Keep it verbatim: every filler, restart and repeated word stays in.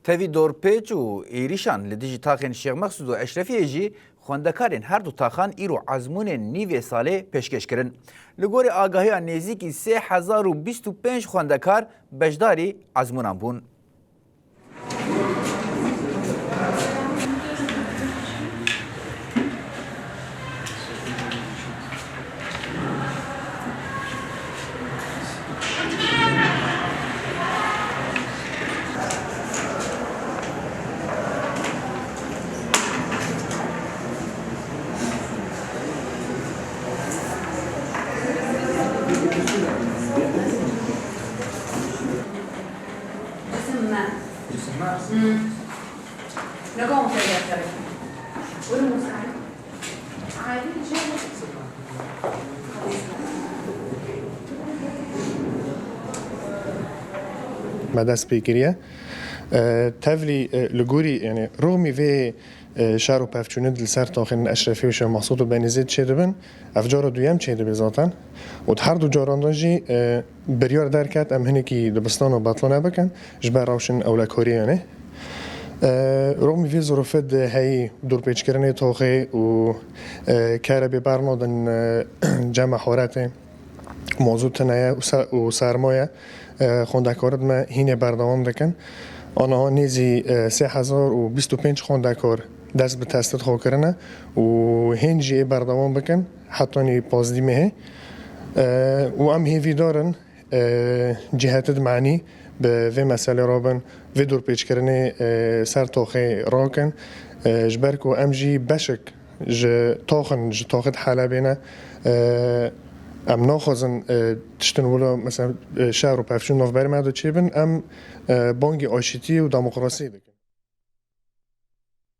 Tevî dorpêç û êrîşan li dijî taxên Şêx Mexsûd û Eşrefiyê jî xwendekarên her du taxan îro ezmûnên nîvê salê pêşkêş kirin. Li gorî agahiya nêzîkî sê hezar û bîst û pênc xwendekar beşdarî ezmûnan bûn. Me dest pê kiriye. E, tevlî, e, li gorî, yani, rûmî vê, e, şer û pevçûnê di li ser taxên Eşrefî û Şêx Mexsûd û Benîzê çêdibin, ev cara duyem çêdibe zaten. Û di her du caran de jî, e, biryar derket em hinekî dibistan û betlane bikin ji ber rewşên ewlekariyê, yani. E, rûmî vê zirûfê di heyî dorpêçkirinê taxê û, e, kere bê bernadin, e, cem meharetê. Mozû tune ye û se-, û serma ye. E, xwendekarên me hînê berdewam dikin. Aniha nêzî, e, sê hezar û bîst û pênc xwendekar dest bi testê xwe kirine û hîn jî ê berdewam bikin hetanî pazdî mehê. E, û em hêvîdar in, e, cîhetê di manî bi vê meselê re bin, vê dorpêçkirinê, e, ser taxê rakin, e, ji ber ku em jî beşek ji taxin, ji taxê di Helebê ne. E, em naxwazin, e, tiştin wilo, mesela, e, şer û pevçûn navberê me de çêbin, em, e, bangî aşîtî û demokrasiyê dikin.